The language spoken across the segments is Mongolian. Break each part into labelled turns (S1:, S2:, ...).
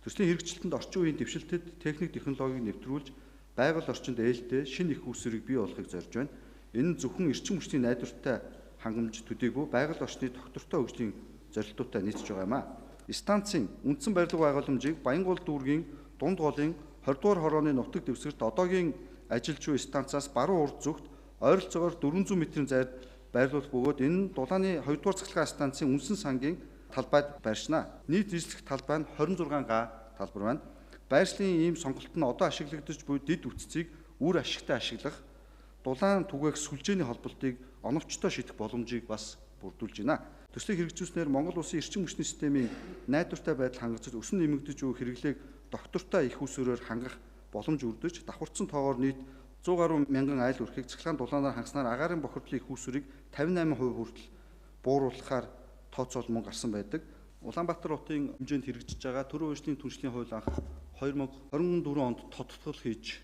S1: Төслийн хэрэгжилтэнд орчин үеийн дэвшилтэд техник технологиг нэвтрүүлж байгаль орчинд ээлтэй шинэ их үүсвэрийг бий болгохыг зорж байна. Энэ нь зөвхөн эрчим хүчний найдвартай хангамж төдийгүй байгаль орчны тогтвортой хөгжлийн зорилтуудтай нийцж байгаа юм а. Станцын үндсэн барилга байгууламжийг Баянгол дүүргийн дунд голын 20 дугаар хорооны нутаг дэвсгэрт одоогийн ажиллаж буй станцаас баруун урд зүгт ойролцоогоор 400 метрийн зайд байрлуулах бөгөөд энэ нь дулааны 2 дугаар цахилгаан станцын үндсэн сангийн талбайд байршина. Нийт эзлэх талбай нь 26 га талбар байна. Байршлын ийм сонголт нь одоо ашиглагдаж буй дэд бүтцийг үр ашигтай ашиглах, дулаан түгээх сүлжээний холболтыг оновчтой шийдэх боломжийг бас бүрдүүлж байна. Төслийг хэрэгжүүлснээр Монгол улсын эрчим хүчний системийн найдвартай байдал хангаж, өсөн нэмэгдэж буй хэрэглээг доктортой их усүрээр хангах боломж үрдэж, давхарцсан тоогоор нийт 100 гаруй мянган айл өрхийг цахилгаан дулаанаар хангаснаар агаарын бохирдлын их усүрийг 58% хүртэл бууруулахаар тооцоолмон гарсан байдаг. Улаанбаатар хотын хэмжээнд хэрэгжиж байгаа төрийн хөгжлийн түншлийн хууль анх 2024 онд тодтгол хийж,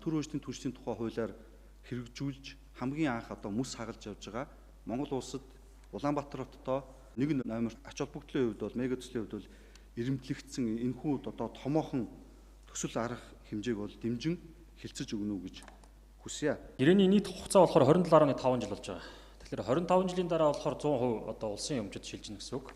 S1: төрийн хөгжлийн түншлийн тухай хуулиар хэрэгжүүлж хамгийн анх одоо мэс хагалж явж байгаа. Монгол улсад Улаанбаатар хоттой нэг номер ач холбогдлын хувьд бол мега төслийн хувьд бол эрэмблэгдсэн энэхүү одоо томоохон төсөл арга хэмжээг бол дэмжин хилцэж өгнө үү гэж хүсье.
S2: Гэрээний нийт хугацаа болохоор 27.5 жил болж байгаа. Тэгэхээр 25 жилийн дараа болохоор 100% одоо улсын өмчөд шилжинэ гэсэн үг.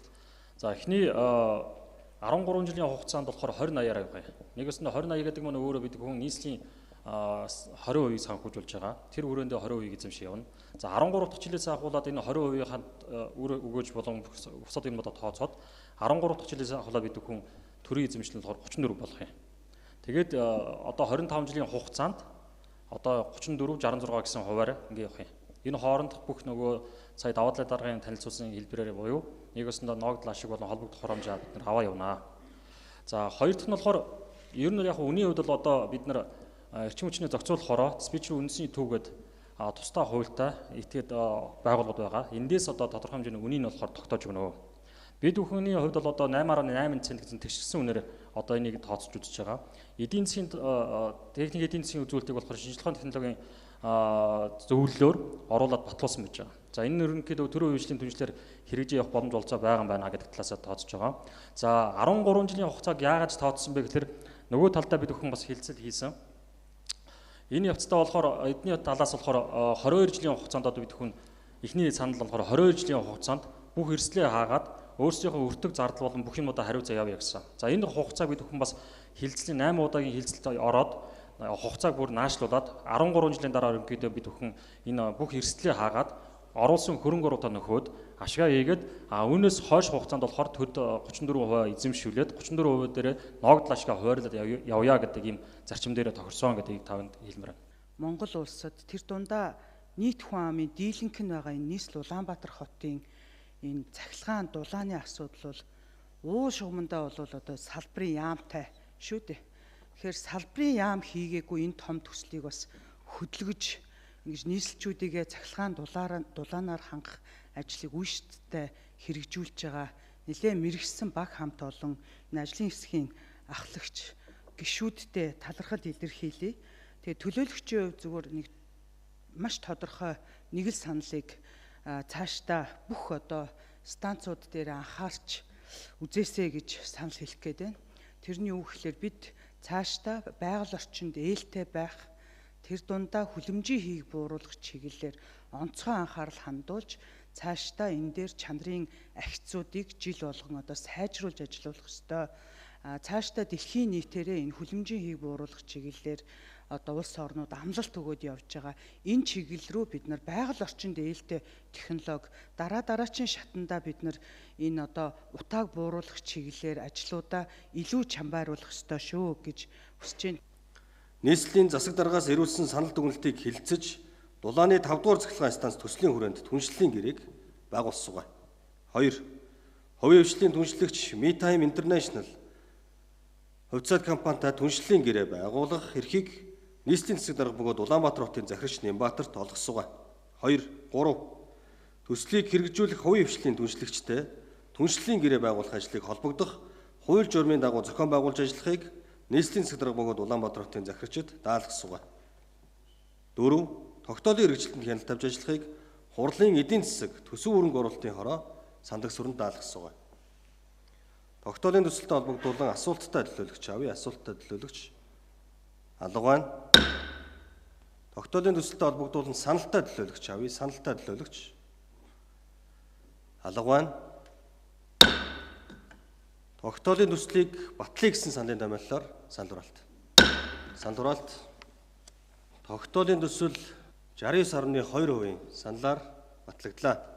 S2: За эхний 13 жилийн хугацаанд болохоор 20 80-аар явах юм. Нэгээс нь 20 80 гэдэг маань өөрөө бид хүн нийслэлийн 20%-ийг санхүүжүүлж байгаа. Тэр хүрээндээ 20%-ийг эзэмшиж явна. За 13 дахь жилээс ахуулаад энэ 20%-ийн үр өгөөж болон бусад юмудаа тооцоод 13 дахь жилээс ахуулаад бид хүн төрийн эзэмшил нь болохоор 34 болох юм. Тэгээд одоо 25 жилийн хугацаанд одоо 34 66 гэсэн хувиар ингэ явах юм. Энэ хоорондох бүх нөгөө сая даваа талын даргын танилцуулсан хэлбэрээр буюу нэгээс нь ногдол ашиг болон холбогдох хурамжаа бид нар аваа явнаа. За хоёр дахь нь болохоор ер нь яг үнийн хувьд бол одоо бид нар эрчим хүчний зохицуулах хороо диспетчер үндэсний түүгээд тусдай хуультай этгээд байгууллагууд байгаа. Эндээс одоо тодорхой хэмжээний үнийг нь болохоор тогтоож өгнө. Бид бүхний хувьд бол одоо 8.8 цент гэсэн тэгшсэн үнээр одоо энийг тооцож үзэж байгаа. Эдийн засгийн техник эдийн засгийн үзүүлэлтийг болохоор шинжилгээ технологийн зөвлөлөөр оруулаад батлуулсан байж байгаа. За энэ нь ерөнхийдөө төрийн хөгжлийн түншлэлээр хэрэгжиж явах боломж олцоо байгаа юм байна гэдэг талаасаа тооцож байгаа. За 13 жилийн хугацааг яагаад тооцсон бэ гэхээр нөгөө талдаа бид бүхэн бас хилцэл хийсэн. Энэ явцдаа болохоор эдний талаас болохоор 22 жилийн хугацаанд одоо бид хүн эхний санал болохоор 22 жилийн хугацаанд бүх эрсдлээ хаагаад өөрсдийнхөө өртөг зардал болон бүх юмудаа хариуцаа явъя гэсэн. За энэ хугацааг бид хүн бас хилцлийн 8 удаагийн хилцэлд ороод хугацааг бүр наашлуулад 13 жилийн дараа ерөнхийдөө бид бүхэн энэ бүх эрсдлээ хаагаад оруулсан хөрөнгө оруулалтаа нөхөөд ашгаа хийгээд үүнээс хойш хугацаанд болохоор төд 34% эзэмшүүлээд 34% дээрээ ногдол ашгаа хуваарлаад явъя гэдэг ийм зарчим дээрээ тохирсон гэдгийг таванд хэлмээр байна.
S3: Монгол улсад тэр дундаа нийт хүн амын дийлэнх нь байгаа энэ нийслэл Улаанбаатар хотын энэ цахилгаан дулааны асуудал бол уул шугамдаа бол одоо салбарын яамтай шүү дээ. Тэгэхээр салбарын яам хийгээгүй энэ том төслийг бас хөдөлгөж ингэж нийслэлчүүдийгээ цахилгаан дулаанаар хангах ажлыг үйлчлэлтэй хэрэгжүүлж байгаа нэлээд мэрэгсэн баг хамт олон энэ ажлын хэсгийн ахлагч гишүүдтэй талархал илэрхийлье. Тэгээ төлөөлөгчийн хувьд зүгээр нэг маш тодорхой нэг л саналыг цаашдаа бүх одоо станцууд дээр анхаарч үзээсэй гэж санал хэлэх гээд байна. Тэрний үг гэхлээр бид цаашдаа байгаль орчинд ээлтэй байх, тэр дундаа хүлэмжийн хийг бууруулах чиглэлээр онцгой анхаарал хандуулж цаашдаа энэ дээр чанарын ахицуудыг жил болгон одоо сайжруулж ажиллуулах ёстой. Цаашдаа дэлхийн нийтээрээ энэ хүлэмжийн хийг бууруулах чиглэлээр одоо улс орнууд амлалт өгөөд явж байгаа. Энэ чиглэл рүү бид нар байгаль орчинд ээлтэй технологи дараа дараачийн шатандаа бид нар энэ одоо утааг бууруулах чиглэлээр ажлуудаа илүү чамбайруулах ёстой шүү гэж хүсэж байна.
S4: Нийслэлийн засаг даргаас ирүүлсэн санал дүгнэлтийг хилцэж дулааны 5 дугаар цахилгаан станц төслийн хүрээнд түншлэлийн гэрээг байгуулсугай. 2. Хувийн хвшлийн түншлэгч MeTime International хувьцаат компанитай түншлэлийн гэрээ байгуулах эрхийг нийслэлийн засаг дарга бөгөөд Улаанбаатар хотын захирагч Нямбатарт олгосугай. 2. 3. Төслийг хэрэгжүүлэх хувийн хвшлийн түншлэгчтэй түншлэлийн гэрээ байгуулах ажлыг холбогдох хууль журмын дагуу зохион байгуулж ажиллахыг нийслэлийн засаг дарга бөгөөд Улаанбаатар хотын захирагчид даалгасугай. 4. Тогтоолын хэрэгжилтэнд хяналт тавьж ажиллахыг хурлын эдийн засаг төсөв хөрөнгө оруулалтын хороо сандаг сүрэнд даалгасугай. Тогтоолын төсөлтэй холбогдуулан асуулттай төлөөлөгч авъя. Асуулттай төлөөлөгч алга байна. Тогтоолын төсөлтэй холбогдуулан саналтай төлөөлөгч авъя. Саналтай төлөөлөгч алга байна. Тогтоолын төслийг батлая гэсэн саналын томьёоллоор санал хураалт. Санал хураалт. Тогтоолын төсөл 69.2% саналаар батлагдлаа.